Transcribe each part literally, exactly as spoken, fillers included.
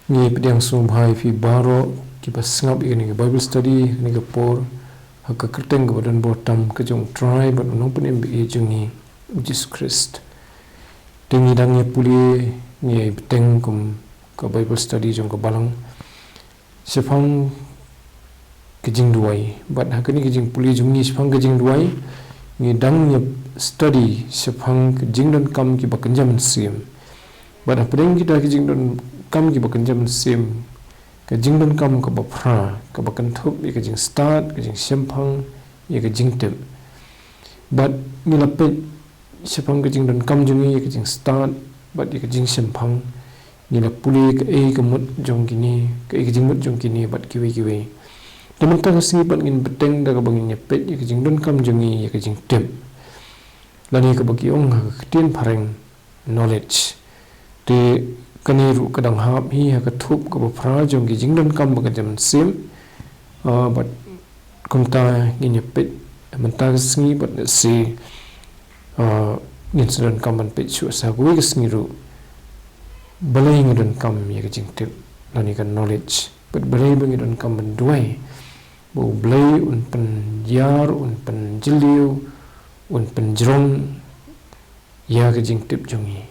Ngi pdiang sngewbha ïa phi baroh kiba sngap ïa kane ka Bible study, kane ka por, ha ka kyrteng kaba don bor tam ka jong U Trai bad U Nongpynim ba ïeit jong ngi, U Jisu Khrist. Te ngi dang ïa pule, ngi ïa bteng kum ka Bible study jong ka balang shaphang ka jingduwai. Bad ha kane ka jingpule jong ngi shaphang ka jingduwai, ngi dang ïa study shaphang ka jingdonkam kiba kynja mynsiem. Bad hapdeng kita ki jingdonkam kiba kynja mynsiem, ka jingdonkam kaba phra, kaba kynthup ïa ka jingstad, ka jingshemphang, ïa ka jingtip. Bad ngi la peit shaphang ka jingdonkam jong ngi, ïa ka jingstad bad ïa ka jingshemphang. Ngi la pule kaei ka mut jong kine, kaei ka jingmut jong kine bad kiwei kiwei. Te mynta ka sngi pat ngin bteng da kaba ngin ïa peit ïa ka jingdonkam jong ngi, ïa ka jingtip, lane kaba ki ong ha ka ktien phareng, knowledge. Te kane ruh ka dang hap hi ha ka thup kaba phra jong ki jingdonkam ba kynja mynsiem. Ah, bad kumta ngin ïa peit mynta ka sngi bad lehse, ah, ngin sa donkam ban peit shuh sa kawei ka sngi ruh. Balei ngi donkam ïa ka jingtip, lane ka knowledge, bad balei ba ngi donkam ban duwai ba U Blei un pynïar, un pynjylliew, un pynjrong ïa ka jingtip jong ngi,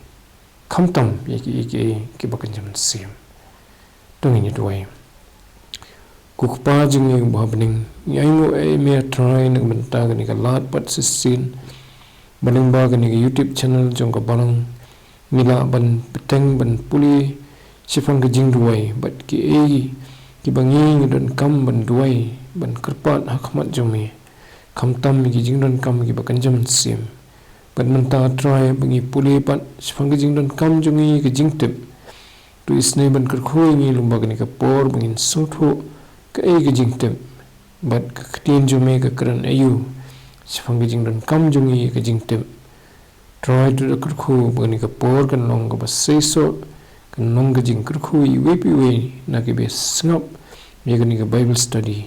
khamtam ïa kiei kiei kiba kynja mynsiem. To ngin ïa duwai. Ko Kpa jong ngi uba ha bneng, ngi ainguh ïa me A Trai na ka bynta kane ka lad bad shisien, ba lyngba kane ka YouTube channel jong ka balang, ngi lah ban bteng ban pule shaphang ka jingduwai bad kiei kiba ngi ngi donkam ban duwai, ban kyrpad ha khmat jong me, khamtam ïa ki jingdonkam kiba kynja mynsiem. Bad mynta A Trai ba ngi pule pat shaphang ka jingdonkam jong ngi ka jingtip, to isynei ban kyrkhu ïa ngi lyngba kane ka por ba ngin sngewthuh kaei ka jingtip, bad ka ktien jong me ka kren aïu shaphang ka jingdonkam jong ngi ka jingtip. Trai to da kyrkhu ba kane ka por kan long kaba seisoh, kan long ka jingkyrkhu iwei pa iwei na kiba sngap ïa kane ka Bible study.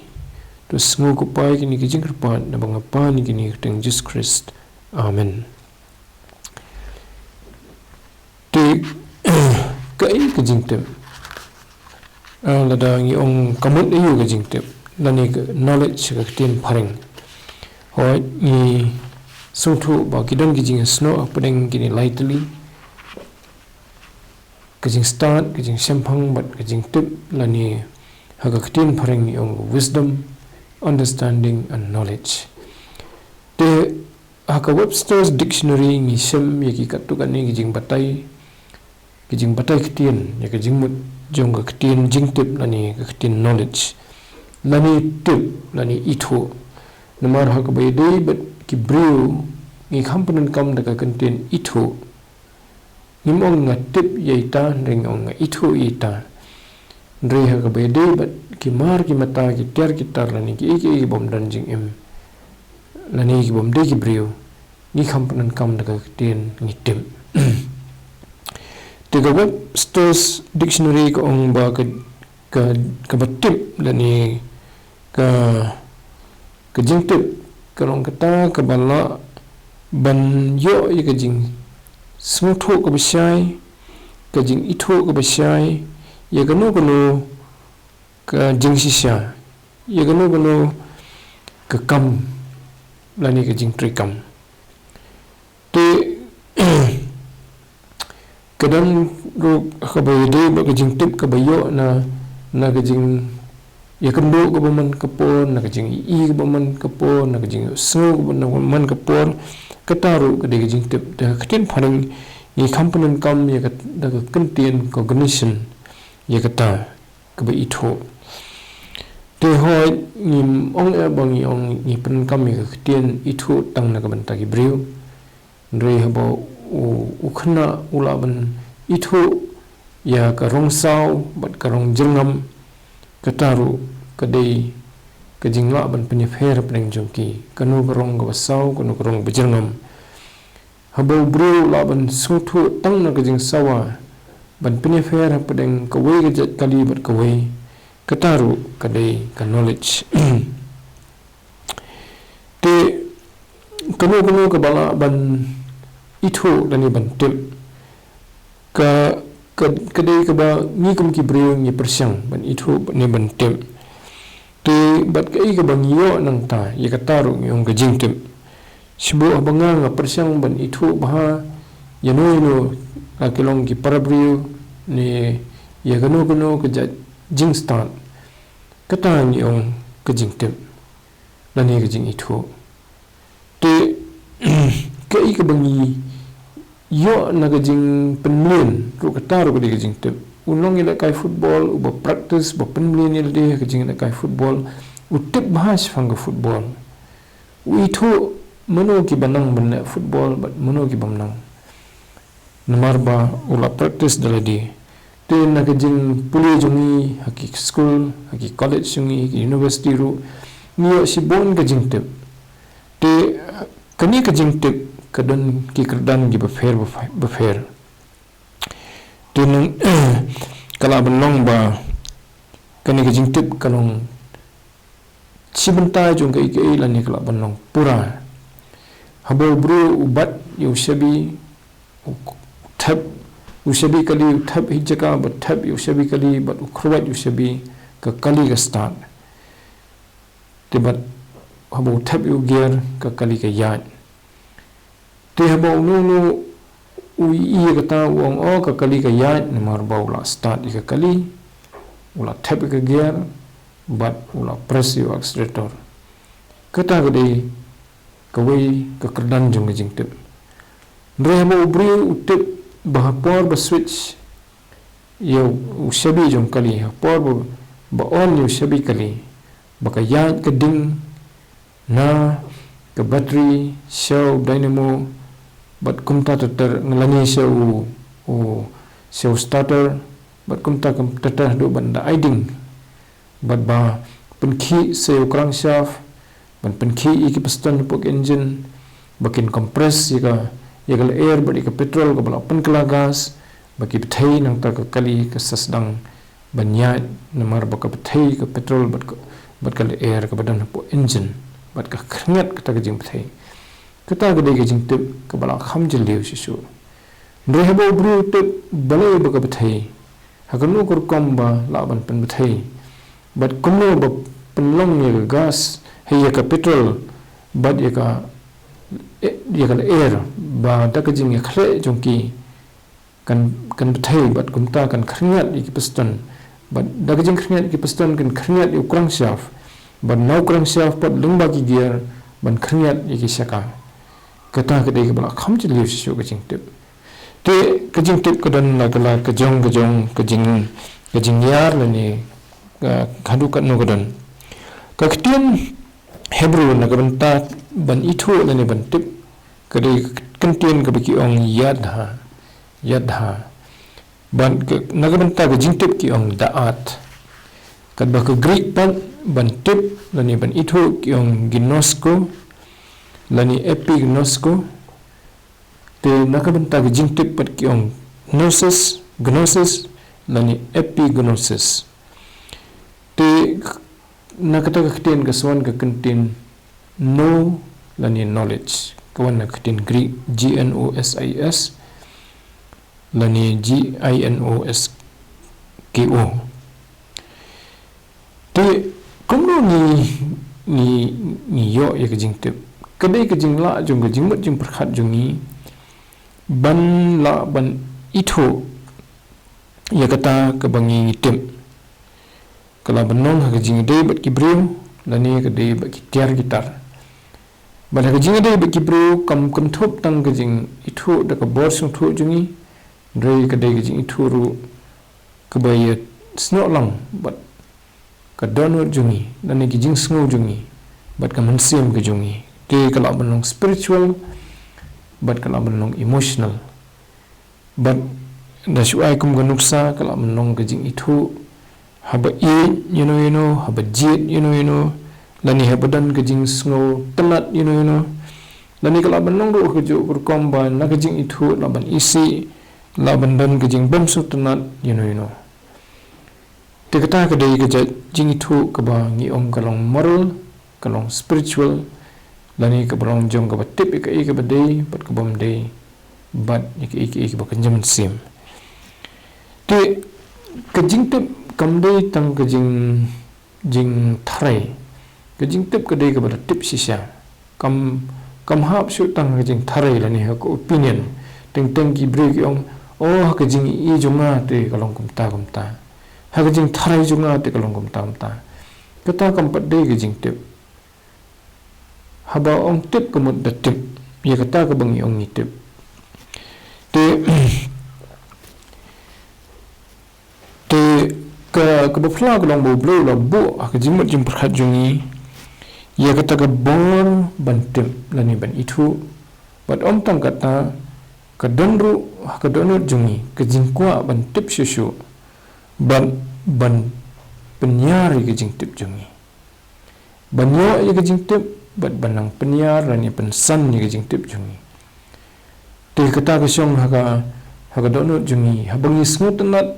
To sngew Ko Pa ïa kine ki jingkyrpad, naba nga pan ïa kine ha ka kyrteng Jisu Khrist. Amen. Te kaei ka jingtip? Ah, lada ngi ong ka mut aïu ka jingtip, lane ka knowledge ha ka ktien phareng. Hooid, ngi sngewthuh ba ki don ki jingsnoh hapdeng kine lai tylli, ka jingstad, ka jingshemphang bad ka jingtip, lane ha ka ktien phareng ngi ong wisdom, understanding and knowledge. Te ha ka Webster's Dictionary ngi shem ïa ki katto katne ki jingbatai, ki jingbatai ktien ïa ka jingmut jong ka ktien jingtip lane ka ktien knowledge, lane tip lane ithuh. Namar ha kaba ïadei bad ki briew, ngi kham pyndonkam da ka kyntien ithuh. Ngim ong nga tip ïa ita, hynrei ngi ong nga ithuh ïa ita. Hynrei ha kaba ïadei bad ki mar ki mata, ki tiar ki tar lane kiei kiei kibym don jingim, lane kibym dei ki briew, ngi kham pyndonkam da ka ktien ngi tip. Te ka Webster's Dictionary ka ong ba ka, ka, kaba tip lane ka, ka jingtip ka long kata kaba lah ban ïoh ïa ka jingsngewthuh kaba shai, ka jingithuh kaba shai ïa kano kano ka jingshisha, ïa kano kano ka kam lane ka jingtrei kam. Te ka don ruh kaba ïadei bad ka jingtip kaba ïoh na, na ka jingïakynduh kaba man ka por, na ka jingïohi kaba man ka por, na ka jingsngew kaba man ka por. Kata ruh ka dei ka jingtip. Te ha ka ktien phareng ngi kham pyndonkam ïa ka, da ka kyntien cognition ïa kata kaba ithuh. Te hooid, ngim ong eh ba ngi ong ngi pyndonkam ïa ka ktien ithuh tang na ka bynta ki briew. Hynrei haba u, u khynnah u lah ban ithuh ïa ka rong saw bad ka rong jyrngam, kata ruh ka dei ka jinglah ban pynïapher hapdeng jong ki, kano ka rong kaba saw, kano ka rong kaba jyrngam. Haba u briew u lah ban sngewthuh tang na ka jingsawa, ban pynïapher hapdeng kawei ka jait kali bad kawei, kata ruh ka dei ka knowledge. Te kano kano kaba lah ban ithuh lane ban tip, ka ka, ka dei kaba ngi kum ki briew ngi pyrshang ban ithuh ne ban tip. Te bad kaei kaba ngi ïoh nangta, ïa kata ruh ngi ong ka jingtip. Shu buh haba nga nga pyrshang ban ithuh bha ïano ïano, ka ki long ki para briew ne ïa kano kano ka jait jingstad, kata ngi ong ka jingtip lane ka jingithuh. Te kaei kaba ngi ïoh na ka jingpynmlien ruh, kata ruh ka dei ka jingtip. U nongïalehkai football uba practice, ba pynmlien ïa lade ha ka jingïalehkai football, u tip bha shaphang ka football. U ithuh mano kiba nang ban leh football bad mano kibym nang, namar ba u la practice da lade. Te na ka jingpule jong ngi ha ki skul, ha ki college jong ngi, ha ki university ruh, ngi ïoh shibun ka jingtip. Te kane ka jingtip ka don ki kyrdan kiba pher, ba pher. Te nang ka lah ban long ba kane ka jingtip ka long shi bynta jong kaei kaei lane ka lah ban long pura. Haba u briew u bat ïa u shabi, u thep, u shabi kali, u thep ha jaka ba thep ïa u shabi kali, bad u khrwat ïa u shabi, ka kali ka stad. Te bad haba u thep ïa u gear, ka kali ka ïaid. Te haba uno uno u ïohi ïa kata u ong, oh, ka kali ka ïaid namar ba u la stad ïa ka kali, u la thep ïa ka gear, bad u la press ïa u accelerator. Kata ka dei kawei ka kyrdan jong ka jingtip. Hynrei haba u briew u tip ba ha por ba switch ïa u shabi jong kali, ha por ba, ba on ïa u shabi kali, ba ka ïaid ka ding na ka battery sha u dynamo, bad kumta ter ter, lane sha u, u, sha u starter, bad kumta ter ter haduh ban da ai ding. Bad ba pynkhih sa ïa u crankshaft, ban pynkhih ïa ki piston hapoh ka engine, ba kin compress ïa ka, ïa ka lyer bad ïa ka petrol kaba la pynkylla gas, ba ki bthei nangta ka kali ka sa sdang ban ïaid, namar ba ka bthei ka petrol bad ka, bad ka lyer kaba don hapoh engine, bad ka khyrngiat kata ka jingbthei. Kata ka dei ka jingtip kaba la kham jylliew shisha. Hynrei haba u briew u tip balei ba ka bthei, ha kano ka rukom ba lah ban pynbthei, bad kumno ba pynlong ïa ka gas, ha ïa ka petrol, bad ïa ka, ïa ka lyer, ba da ka jingïakhleh jong ki kan, kan bthei, bad kumta kan khyrngiat ïa ki piston, bad da ka jingkhyrngiat ïa ki piston kan khyrngiat ïa u crankshaft, bad na u crankshaft pat lyngba ki gear ban khyrngiat ïa ki shaka. Kata ka dei kaba la kham jylliew shisha ka jingtip. Te ka jingtip ka don la ka, la ka jong, ka jong, ka jing, ka jingïar lane, ah, haduh katno ka don. Ka ktien Hebrew na ka bynta ban ithuh lane ban tip, ka dei ka ktien kaba ki ong yadha, yadha. Bad ka, na ka bynta ka jingtip ki ong da'at. Katba ka Greek pat ban tip lane ban ithuh ki ong ginosko lane epignosko. Te na ka bynta ka jingtip pat ki ong gnosis, gnosis lane epignosis. Te na kata ka ktien ka sa wan ka kyntien know lane knowledge, ka wan na ka ktien Greek G N O S I S lane G I N O S K O. Te kumno ngi, ngi, ngi ïoh ïa ka jingtip? Ka dei ka jinglah jong ka jingmut jingpyrkhat jong ngi ban lah ban ithuh ïa kata kaba ngi, ngi tip. Ka lah ban long ha ka jingïadei bad ki briew lane ka dei bad ki tiar ki tar. Bad ha ka jingïadei bad ki briew kam kynthup tang ka jingithuh da ka bor sngewthuh jong ngi, hynrei ka dei ka jingithuh ruh kaba ïasnoh lang bad ka dohnud jong ngi, lane ki jingsngew jong ngi, bad ka mynsiem ka jong ngi. Te ka lah ban long spiritual, bad ka lah ban long emotional. Bad da shu ai kum ka nuksa, ka lah ban long ka jingithuh haba ïeit ïano ïano, haba jied ïano ïano, lane haba don ka jingsngew tynnat ïano ïano. Lane ka lah ban long ruh kajuh ka rukom ba na ka jingithuh lah ban isih, lah ban don ka jingbymsngewtynnat ïano ïano. Te kata ka dei ka jait jingithuh kaba ngi ong ka long moral, ka long spiritual, lane kaba long jong kaba tip ïa kaei kaba dei bad kabym dei, bad ïa kaei kaei kaba kynja mynsiem. Ka jingtip kam dei tang ka jing, jingtharai. Ka jingtip ka dei kaba da tip shisha. Kam, kam hap shuh tang ka jingtharai lane ha ka opinion. Teng teng ki briew ki ong, "Oh, ha ka jingïohi jong nga te ka long kumta kumta. Ha ka jingtharai jong nga te ka long kumta kumta." Kata kam pat dei ka jingtip. Haba ong tip ka mut da tip ïa kata kaba ngi ong ngi tip. Te, te ka, kaba phylla ka long ba U Blei u la buh ha ka jingmut jingpyrkhat jong ngi ïa kata ka bor ban tip lane ban ithuh. Bad ym tang kata, ka don ruh ha ka dohnud jong ngi ka jingkwah ban tip shuh shuh bad ban pynïar ïa ka jingtip jong ngi. Ban ïoh ïa ka jingtip bad ban nang pynïar lane pynsan ïa ka jingtip jong ngi. Te kata ka shong ha ka, ha ka dohnud jong ngi, haba ngi sngewtynnat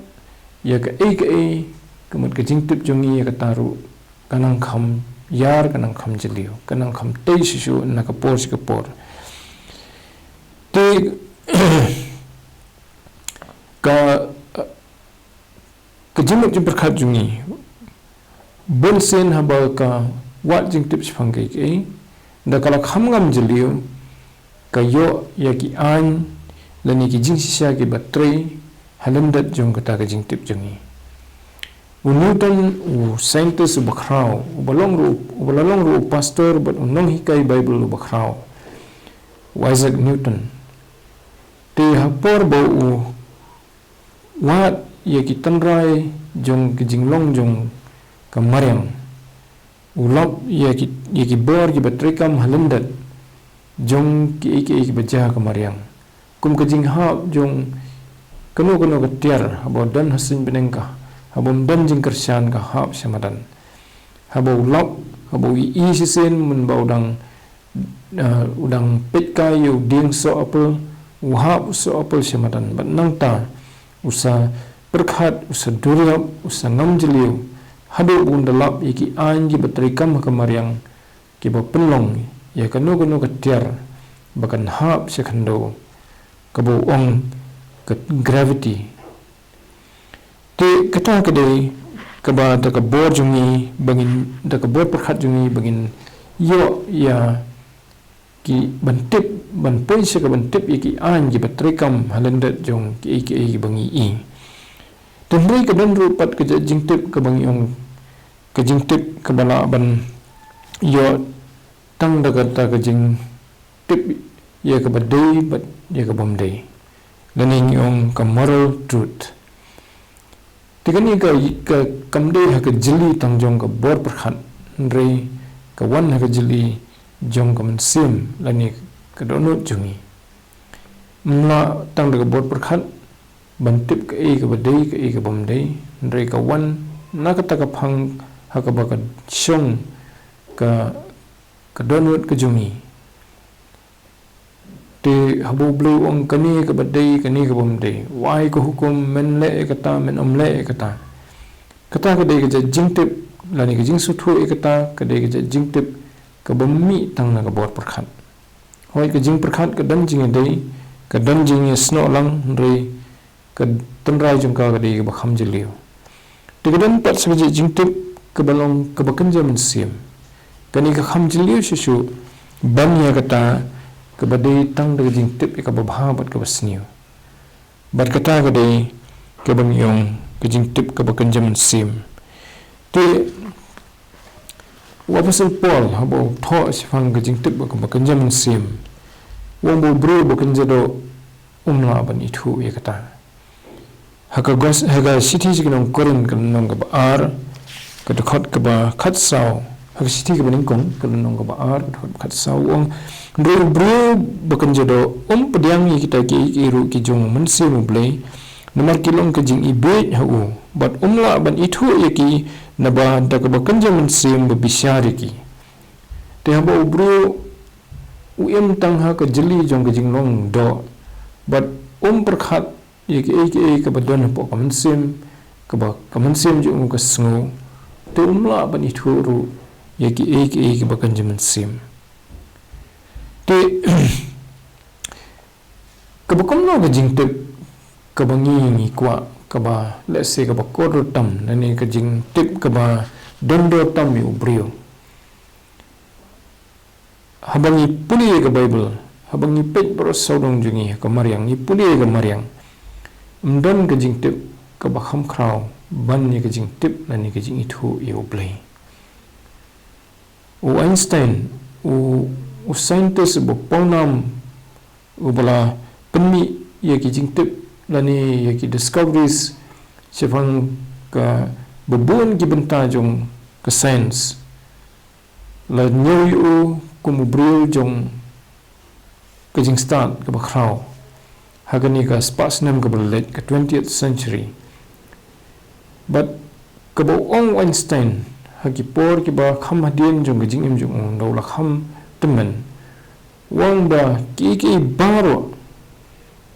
ïa kaei kaei, ka mut ka jingtip jong ngi ïa kata ruh ka nang kham ïar, ka nang kham jylliew, ka nang kham tei shuh shuh na ka por sha ka por. Te ka, ka jingmut jingpyrkhat jong ngi, bunsien haba ka wad jingtip shaphang kaei kaei, da ka la kham ngam jylliew, ka ïoh ïa ki aiñ lane ki jingshisha kiba trei ha lyndet jong kata ka jingtip jong ngi. U Newton, u scientist uba khraw, uba long ruh, uba la long ruh u pastor bad u nonghikai Baibl uba khraw, u Isaac Newton. Te ha por ba u wad ïa ki tynrai jong ki jinglong jong ka mariang, u lap ïa ki, ïa ki bor kiba treikam ha lyndet jong kiei kiei kiba jia ha ka mariang. Kum ka jinghap jong kano kano ka tiar, haba u don ha suiñ bneng ka, haba ym don jingkyrshan ka hap sha madan. Haba u lap, haba u ïohi shisien mynba u dang, eh, u dang peit kai ïa u dieng soh apple, u hap u soh apple sha madan. Bad nangta u sa pyrkhat, u sa duriap, u sa ngam jylliew haduh ba un da lap ïa ki aiñ kiba treikam ha ka mariang, kiba pynlong ïa kano kano ka tiar ba kan hap sha khyndew, kaba u ong ka gravity. Te kata ka dei kaba da ka bor jong ngi ba ngin, da ka bor pyrkhat jong ngi ba ngin ïoh ïa ki ban tip, ban poi sha ka ban tip ïa ki aiñ kiba treikam ha lyndet jong kiei kiei kiba ngi ïohi. Te hynrei ka don ruh pat ka jait jingtip kaba ngi ong ka jingtip kaba lah ban ïoh tang da kata ka jingtip ïa kaba dei bad ïa kaba ym dei, lane ngi ong ka moral truth. Te kane ka, ka kam dei ha ka jylli tang jong ka bor pyrkhat, hynrei ka wan ha ka jylli jong ka mynsiem lane ka dohnud jong ngi. Ym lah tang da ka bor pyrkhat ban tip kaei kaba dei, kaei kaba ym dei, hynrei ka wan na kata ka phang ha kaba ka shong ka, ka dohnud ka jong ngi. Te haba U Blei u ong kane kaba dei, kane kaba ym dei, u ai ka hukum, men leh ïa kata, men ym leh ïa kata. Kata ka dei ka jait jingtip lane ka jingsngewthuh ïa kata ka dei ka jait jingtip kaba mih tang na ka bor pyrkhat. Hooid, ka jingpyrkhat ka don jingïadei, ka don jingïasnoh lang, hynrei ka tynrai jong ka ka dei kaba kham jylliew. Te ka don pat sa ka jait jingtip kaba long kaba kynja mynsiem. Kane ka kham jylliew shuh shuh ban ïa kata kaba dei tang da ka jingtip ïa kaba bha bad kaba sniew. Bad kata ka dei kaba ngi ong ka jingtip kaba kynja mynsiem. Te u Apostol Paul haba u thoh shaphang ka jingtip kaba kynja mynsiem, u ong ba u briew ba kynja doh um lah ban ithuh ïa kata. Ha ka gos-, ha ka shithi sha ki nong Korinth ka lynnong kaba ar, ka dkhot kaba khatsaw, ha ka shithi kaba nyngkong ka lynnong kaba ar, ka dkhot kaba khatsaw, u ong, hynrei u briew ba kynja doh um pdiang ïa kita kiei kiei ruh ki jong u Mynsiem U Blei, namar ki long ka jingibieit ha u, bad um lah ban ithuh ïa ki, naba da kaba kynja mynsiem ba bishar ïa ki. Te haba u briew u im tang ha ka jylli jong ka jinglong doh, bad um pyrkhat ïa kiei kiei kaba don hapoh ka mynsiem, kaba ka mynsiem jong u ka sngew, te um lah ban ithuh ruh ïa kiei kiei kaba kynja mynsiem. Te kaba kumno ka jingtip kaba ngi ngi kwah kaba, let's say, kaba kordor tam, lane ka jingtip kaba dondor tam ïa u briew. Haba ngi pule ïa ka Bible, haba ngi peit baroh sawdong jong ngi ha ka mariang, ngi pule ïa ka mariang, ym don ka jingtip kaba kham khraw ban ïa ka jingtip lane ka jingithuh ïa u Blei. U Einstein, u, u scientist uba pawnam, uba la pynmih ïa ki jingtip lane ïa ki discoveries shaphang kaba bun ki bynta jong ka science, la ñiew ïa u kum u briew jong ka jingstad kaba khraw ha kane ka spah snem kaba la leit, ka twentieth century. Bad kaba ong u Einstein ha ki por kiba kham hadien jong ka jingim jong u, ynda u la kham tymmen, u ong ba kiei kiei baroh,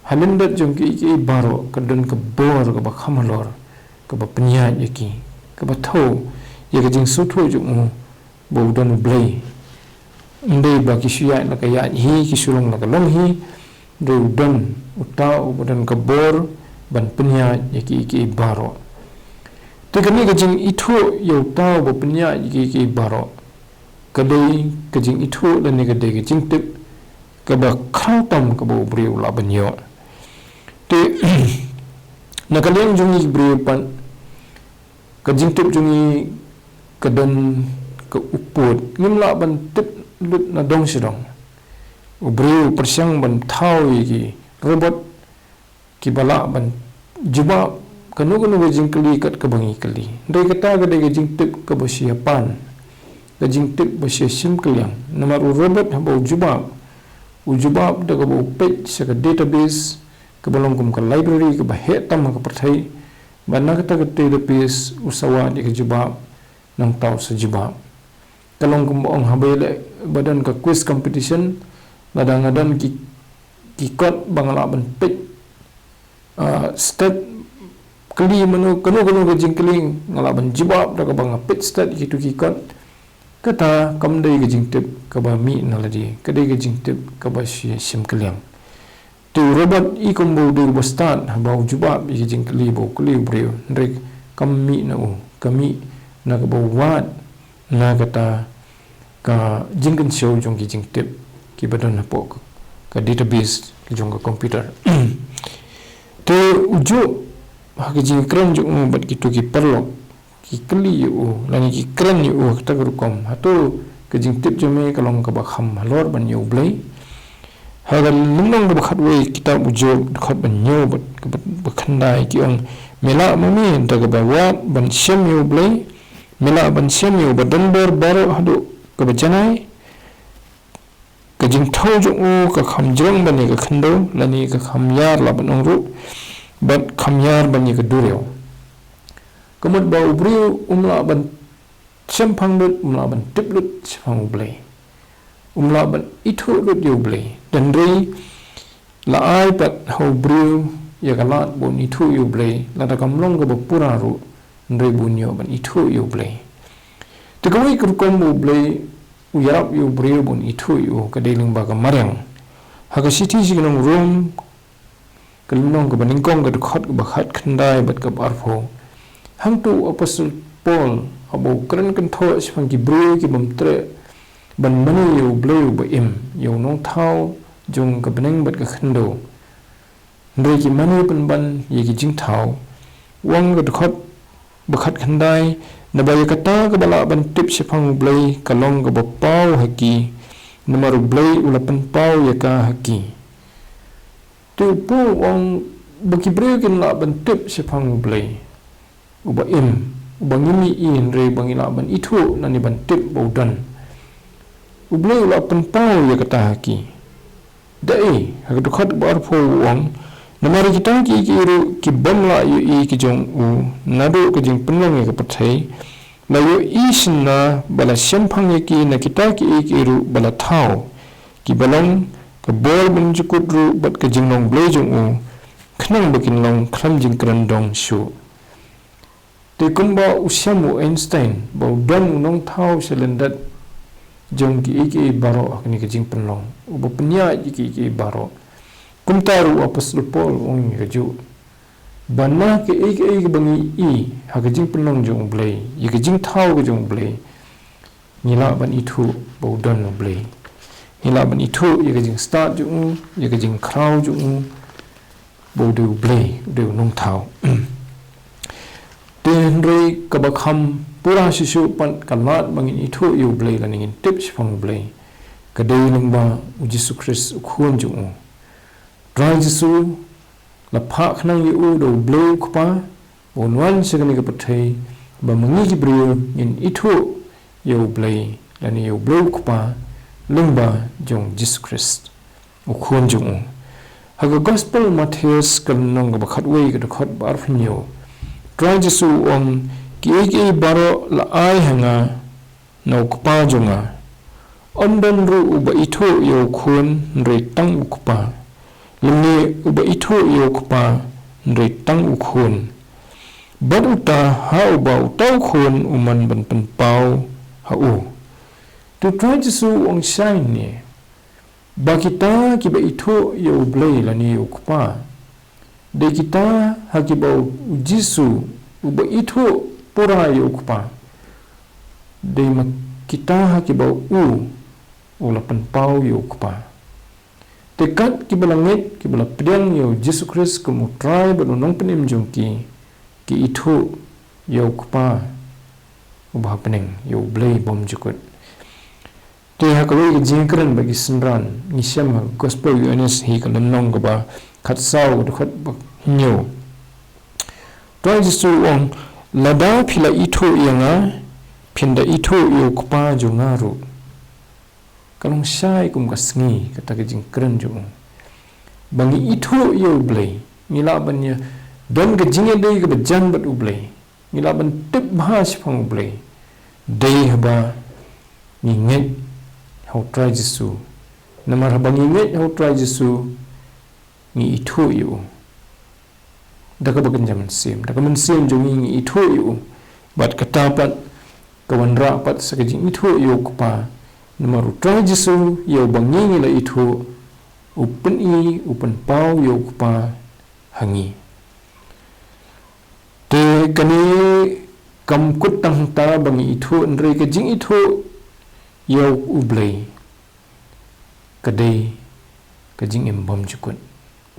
ha lyndet jong kiei kiei baroh ka don ka bor kaba kham halor, kaba pynïaid ïa ki, kaba thew ïa ka jingsngewthuh jong u ba u don u Blei. Ym dei ba ki shu ïaid la ka ïaid hi, ki shu long la ka long hi, hynrei u don uta uba don ka bor ban pynïaid ïa kiei kiei baroh. Te kane ka jingithuh ïa uta uba pynïaid ïa kiei kiei baroh, ka dei ka jingithuh lane ka dei ka jingtip kaba khraw tam kaba u briew u lah ban ïoh. Te na ka liang jong ngi ki briew pat, ka jingtip jong ngi ka don ka u pud, ngim lah ban tip lut na dong sha dong. U briew u pyrshang ban thaw ïa ki robot kiba lah ban jubab kano kano ka jingkylli kat kaba ngi kylli. Hynrei kata ka dei ka jingtip kaba shu ïapan, ka jingtip ba shu ïashim kylliang. Namar u robot haba u jubab, u jubab da kaba u peit sha ka database kaba long kum ka library kaba heh tam ha ka pyrthei, bad na kata ka database u sa wad ïa ka jubab, nangta u sa jubab. Ka long kumba ong haba ïaleh ba don ka quiz competition, lada nga don ki, ki kot ba nga lah ban peit, ah, stet, kylli mano, kano kano ka jingkylli, nga lah ban jubab da kaba nga peit stet ïa kitu ki kot. Kata kam dei ka jingtip kaba mih na lade, ka dei ka jingtip kaba shu ïashim kylliang. Te u robot i kumba u dei uba stad haba u jubab ïa ka jingkylli ba u kylli u briew, hynrei kam mih na u, ka mih na kaba u wad na kata ka jingkynshew jong ki jingtip kiba don hapoh ka, ka database ka jong ka computer. Te u Job, ha ka jingkren jong u bad kitu ki paralok ki kylli ïa u lane ki kren ïa u ha kata ka rukom, hato ka jingtip jong me ka long kaba kham halor ban ïa u Blei? Ha ka lynnong kaba khatwei kitab u Job, dkhot ba hynñiew bad kaba, ba khyndai, ki ong: Me lah ma me da kaba wad ban shem ïa u Blei? Me lah ban shem ïa uba don bor baroh haduh kaba janai? Ka jingthew jong u ka kham jrong ban ïa ka khyndew, lane ka kham ïar lah ban ong ruh, bad kham ïar ban ïa ka duriaw. Ka mut ba u briew um lah ban shemphang lut, um lah ban tip lut shaphang u Blei, um lah ban ithuh lut ïa u Blei. Hynrei la ai pat ha u briew ïa ka lad ba un ithuh ïa u Blei, lada kam long kaba pura ruh, hynrei ba un ïoh ban ithuh ïa u Blei. Te kawei ka rukom ba u Blei u ïarap ïa u briew ba un ithuh ïa u ka dei lyngba ka mariang. Ha ka shithi sha ki nong Rom, ka lynnong kaba nyngkong, ka dkhot kaba khatkhyndai bad kaba arphew, hangto u apostol Paul haba u kren kynthoh shaphang ki briew ki bym treh ban mane ïa u Blei uba im, ïa u nongthaw jong ka bneng bad ka khyndew, hynrei ki mane pynban ïa ki jingthaw. U ong ha ka dkhot ba khatkhyndai: Naba ïa kata kaba lah ban tip shaphang u Blei ka long kaba paw ha ki, namar u Blei u la pynpaw ïa ka ha ki. Te u Paul u ong ba ki briew kin lah ban tip shaphang u Blei uba im, uba ngim i, hynrei ba ngi lah ban ithuh lane ban tip ba u don. U Blei u la pynpaw ïa kata ha ki. Da ei, ha ka dkhot ba arphew u ong: Namar kita kiei kiei ruh ki bym lah ïohi ki jong u naduh ka jingpynlong ïa ka pyrthei, la ïohi shynna ba la shemphang ïa ki na kita kiei kiei ruh ba la thaw, kiba long ka bor ban jukut ruh bad ka jinglong Blei jong u, khnang ba kin long khlem jingkren dong shuh. Te kumba u shem u Einstein ba u don u nongthaw sha lyndet jong kiei kiei baroh ha kane ka jingpynlong, uba pynïaid ïa kiei kiei baroh, kumta ruh u apostol Paul u ong ïa kajuh. Ba na kaei kaei kaba ngi i ha ka jingpynlong jong U Blei, ïa ka jingthaw ka jong U Blei, ngi lah ban ithuh ba u don U Blei. Ngi lah ban ithuh ïa ka jingstad jong u, ïa ka jingkhraw jong u, ba u dei U Blei, u dei u nongthaw. Te hynrei kaba kham pura shisha pat ka lad ba ngin ithuh ïa U Blei lane ngin tip shaphang U Blei, ka dei lyngba U Jisu Khrist, U Khun jong u. Trai Jisu, la phah khnang ïa u da U Blei U Kpa, ba un wan sha kane ka pyrthei, ba ma ngi ki briew ngin ithuh ïa U Blei, lane ïa U Blei U Kpa, lyngba jong U Jisu Khrist, U Khun jong u. Ha ka Gospel Mathaios ka lynnong kaba khatwei, ka dkhot ba arphew hynñiew, Trai Jisu u ong, kiei kiei baroh la ai ha nga na U Kpa jong nga. Ym don ruh uba ithuh ïa U Khun hynrei tang U Kpa, lymne uba ithuh ïa U Kpa hynrei tang U Khun, bad uta ha uba uta U Khun u mon ban pynpaw ha u. Te Trai Jisu u ong shai ne, ba kita kiba ithuh ïa U Blei lane ïa U Kpa, dei kita ha kiba U Jisu uba ithuh pura ïa U Kpa, dei ma kita ha kiba u u la pynpaw ïa U Kpa. Te kat kiba la ngeit, kiba la pdiang ïa U Jisu Khrist kum U Trai bad U Nongpynim jong ki, ki ithuh ïa U Kpa uba ha bneng, ïa U Blei bymjukut. Te ha kawei ka jingkren bad ki synran, ngi shem ha Gospel Ïoannis hi ka lynnong kaba khatsaw, ka dkhot ba hynñiew. Trai Jisu u ong, lada phi la ithuh ïa nga, phin da ithuh ïa U Kpa jong nga ruh. Ka long shai kum ka sngi kata ka jingkren jong u. Ba ngi ithuh ïa U Blei, ngi lah ban ïa don ka jingïadei kaba jan bad U Blei, ngi lah ban tip bha shaphang U Blei, dei haba ngi ngeit ha U Trai Jisu. Namar haba ngi ngeit ha U Trai Jisu, ngi ithuh ïa u da kaba kynja mynsiem, da ka mynsiem jong ngi ngi ithuh ïa u. Bad kata pat ka wanrah pat sa ka jingithuh ïa U Kpa. Namar U Trai Jisu, ïa uba ngi ngi la ithuh, u pyni, u pynpaw ïa U Kpa ha ngi. Te kane kam kut tang hangta ba ngi ithuh, hynrei ka jingithuh ïa U Blei ka dei ka jingim bymjukut.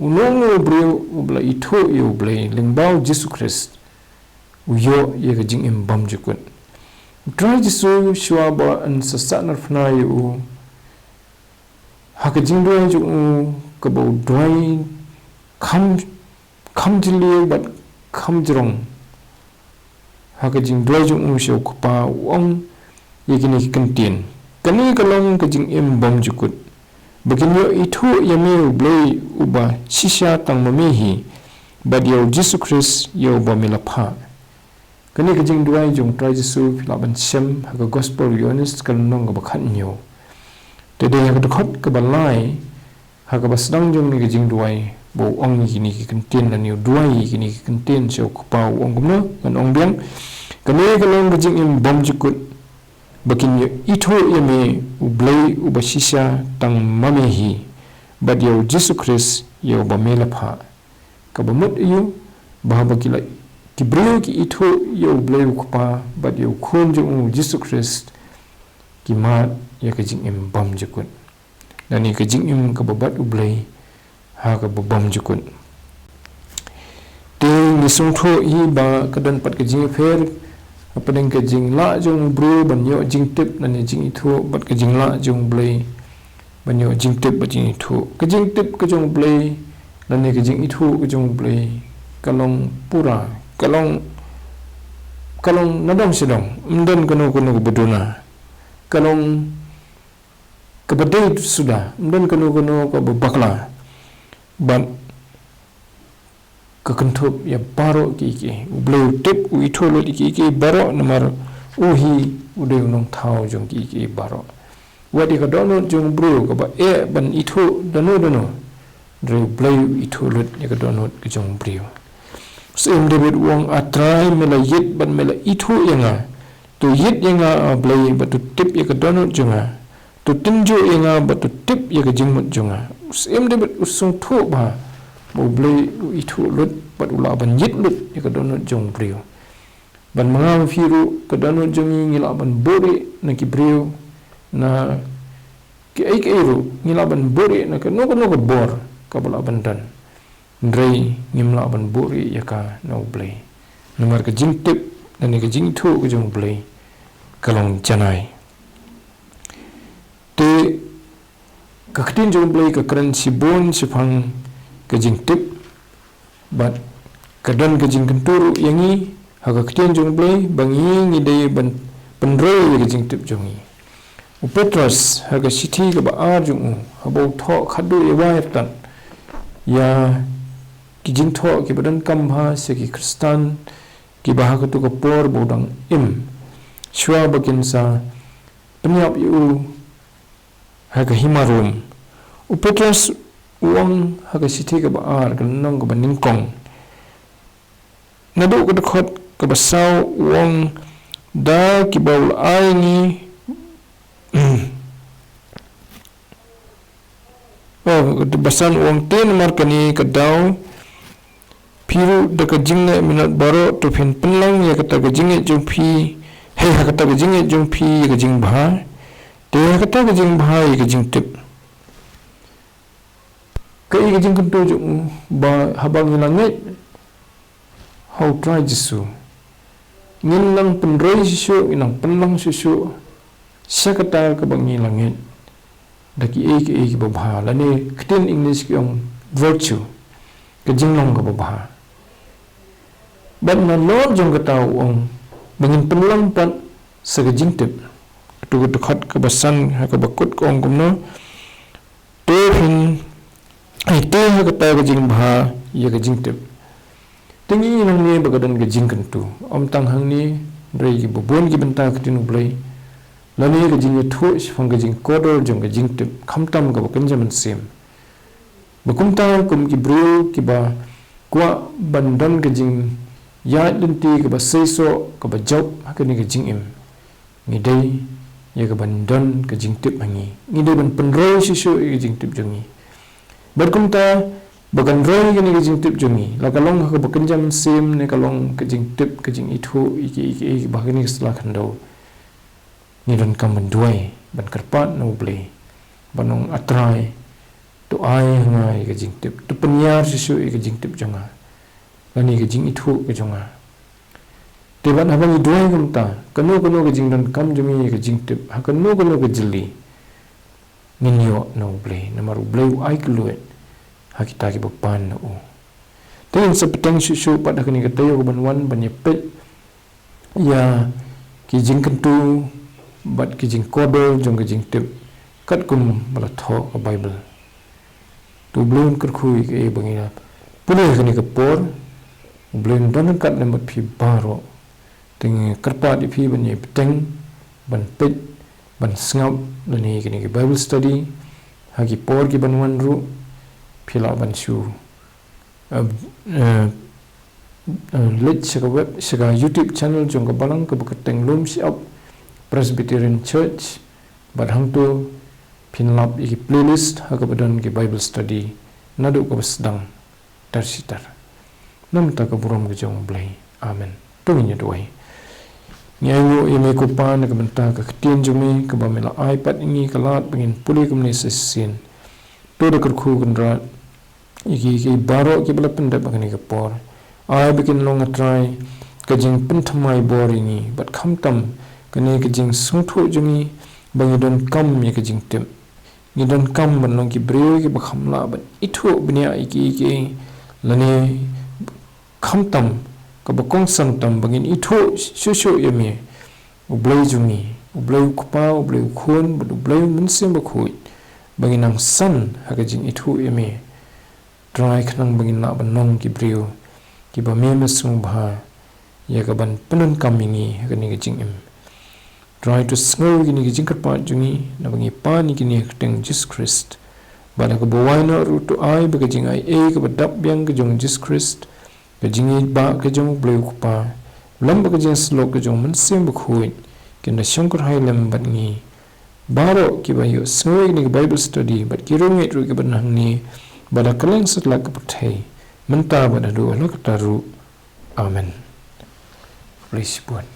Uno uno u briew uba la ithuh ïa U Blei lyngba U Jisu Khrist, u ïoh ïa ka jingim bymjukut. U Trai Jisu, shuwa ba yn sa sahnarphna ïa u, ha ka jingduwai jong u kaba u duwai kham, kham jylliew bad kham jrong, ha ka jingduwai jong u sha U Kpa, u ong ïa kine ki kyntien: Kane ka long ka jingim bymjukut, ba kin ïoh ithuh ïa me, U Blei, uba shisha tang ma me hi, bad ïa U Jisu Khrist, ïa uba me la phah. Kane ka jingduwai jong U Trai Jisu phi lah ban shem ha ka Gospel Ïoannis ka lynnong kaba khathynñiew. Te dei ha ka dkhot kaba lai, ha kaba sdang jong kane ka jingduwai, ba u ong ïa kine ki kyntien, lane u duwai ïa kine ki kyntien sha U Kpa, u ong kumno, ngan ong biang: Kane ka long ka jingim bymjukut, ba kin ïoh ithuh ïa me, U Blei, uba shisha tang ma me hi, bad ïa U Jisu Khrist, ïa uba me la phah. Kaba mut aïu? Ba haba ki la, ki briew ki ithuh ïa U Blei U Kpa bad ïa U Khun jong u, U Jisu Khrist, ki mad ïa ka jingim bymjukut, lane ka jingim kaba bad U Blei ha kaba bymjukut. Te ngi sngewthuh hi ba ka don pat ka jingïapher hapdeng ka jinglah jong u briew ban ïoh jingtip lane jingithuh, bad ka jinglah jong U Blei ban ïoh jingtip bad jingithuh. Ka jingtip ka jong U Blei lane ka jingithuh ka jong U Blei ka long pura, ka long, ka long nadong shadong. Ym don kano kano kaba duna. Ka long kaba dei suda, ym don kano kano kaba bakla. Bad ka kynthup ïa baroh kiei kiei. U Blei u tip, u ithuh lut ïa kiei kiei baroh, namar u hi u dei u nongthaw jong kiei kiei baroh. Wat ïa ka dohnud jong u briew kaba eh ban ithuh dano dano, hynrei U Blei u ithuh lut ïa ka dohnud ka jong u briew. U Syiem David u ong, A Trai, me la ïit bad me la ithuh ïa nga. To ïit ïa nga, A Blei, bad to tip ïa ka dohnud jong nga. To tynjuh ïa nga bad to tip ïa ka jingmut jong nga. U Syiem David u sngewthuh bha ba U Blei u ithuh lut bad u lah ban ïit lut ïa ka dohnud jong u briew. Bad ma nga ma phi ruh, ka dohnud jong ngi, ngi lah ban buhrieh na ki briew, na kiei kiei ruh, ngi lah ban buhrieh na kano kano ka bor kaba lah ban don. Hynrei ngim lah ban buhrieh ïa ka na U Blei. Namar ka jingtip lane ka jingithuh ka jong U Blei ka long janai. Te ka ktien jong U Blei ka kren shibun shaphang ka jingtip, bad ka don ka jingkyntu ruh ïa ngi ha ka ktien jong U Blei ba ngi, ngi dei ban pynroi ïa ka jingtip jong ngi. U Petros ha ka shithi kaba ar jong u, haba u thoh khatduh ïa wai artat ïa ki jingthoh kiba donkam bha sha ki Khristan kiba ha kato ka por ba u dang im, shuwa ba kin sa pynïap ïa u ha ka hima Rom. U Petros u ong ha ka shithi kaba ar, ka lynnong kaba nyngkong, naduh ka dkhot kaba saw, u ong, da kiba u la ai ngi, oh, kaba san, u ong, te namar kane ka daw, phi ruh da ka jingleh minot baroh to phin pynlong ïa kata ka jingngeit jong phi, hei, ha kata ka jingngeit jong phi ïa ka jingbha, te ha kata ka jingbha ïa ka jingtip. Kaei ka jingkyntu jong u? Ba haba ngi la ngeit ha U Trai Jisu, ngin nang pynroi shuh shuh, ngin nang pynlong shuh shuh sha kata kaba ngi la ngeit da kiei kiei kiba bha, lane ktien English ki ong virtue, ka jinglong kaba bha. Bad nalor jong kata u ong ba ngin pynlong pat sa ka jingtip. Kato ka dkhot kaba san ha kaba kut ka ong kumno, to phin, ai, te ha kata ka jingbha ïa ka jingtip. Te ngi i nangne ba ka don ka jingkyntu, ym tang hangne, hynrei kiba bun ki bynta ka ktien U Blei, lane ka jingïathuh shaphang ka jingkordor jong ka jingtip, khamtam kaba kynja mynsiem. Ba kumta, kum ki briew kiba kwah ban don ka jingïaid lynti kaba seisoh, kaba jop ha kane ka jingim, ngi dei ïa ka ban don ka jingtip ha ngi. Ngi dei ban pynroi shuh shuh ïa ka jingtip jong ngi. Bad kumta, ba kan roi kane ka jingtip jong ngi, la ka long ha kaba kynja mynsiem ne ka long ka jingtip, ka jingithuh ïa ki, ïa ki, ïa ki ba ha kane ka sla khyndew, ngi donkam ban duwai, ban kyrpad na U Blei, ban ong, A Trai, to ai ha nga ïa ka jingtip, to pynïar shuh shuh ïa ka jingtip jong nga, lane ka jingithuh ka jong nga. Te bad haba ngi duwai kumta, kano kano ka jingdonkam jong ngi ïa ka jingtip ha kano kano ka jylli, ngin ïoh na U Blei, namar U Blei u ai kylluid ha kita kiba pan na u. Te ngin sa bteng shuh shuh pat ha kane ka taïew kaban wan ban ïapeit ïa ki jingkyntu bad ki jingkordor jong ka jingtip katkum ba la thoh ka Baibl. To U Blei un kyrkhu ïa kaei ba ngi la pule ha kane ka por. U Blei un don ryngkat lem bad phi baroh. Te ngi kyrpad ïa phi ban ïai bteng, ban peit, ban sngap lane ïa kine ki Bible study ha ki por kiban wan ruh. Phi lah ban shu, eh, eh, eh, leit sha ka web, sha ka YouTube channel jong ka balang kaba kyrteng Lum Shyiap Presbyterian Church, bad hangto phin lap ïa ki playlist ha kaba don ki Bible study naduh kaba sdang tar shi tar. Namar ka burom ka jong U Blei. Amen. To ngin ïa duwai. Ngi ainguh ïa me ko Pa na ka bynta ka ktien jong me kaba me la ai pat ïa ngi ka lad ba ngin pule kumne sa shisien. To da kyrkhu Kynrad ïa ki, ki baroh kiba la pyndep ha kane ka por. Ai ba kin long, A Trai, ka jingpynthymmai bor ïa ngi bad khamtam kane ka jingsngewthuh jong ngi ba ngi donkam ïa ka jingtip. Ngi donkam ban long ki briew kiba kham lah ban ithuh bniah ïa ki, ïa ki, lane khamtam kaba kongsan tam ba ngin ithuh shuh shuh ïa me, U Blei jong ngi, U Blei U Kpa, U Blei U Khun bad U Blei U Mynsiem Bakhuid, ba ngin nang san ha ka jingithuh ïa me. Trai, khnang ba ngin lah ban long ki briew kiba me me sngewbha ïa kaban pyndonkam ïa ngi ha kane ka jingim. Trai, to sngew ïa kine ki jingkyrpad jong ngi naba ngi pan ïa kine ha ka kyrteng Jisu Khrist. Bad ha kaba wai noh ruh, to ai ba ka jingaiei kaba dap biang ka jong Jisu Khrist, ka jingïeit ba ka jong U Blei U Kpa, lem bad ka jingshlur ka jong U Mynsiem Bakhuid, kin da shongkyrhai lem bad ngi baroh kiba ïohsngew ïa kine ki Bible study bad ki riewngeit ruh kiba don hangne, bad ha kylleng satlak ka pyrthei, mynta bad naduh la katta ruh. Amen. Khublei shibun.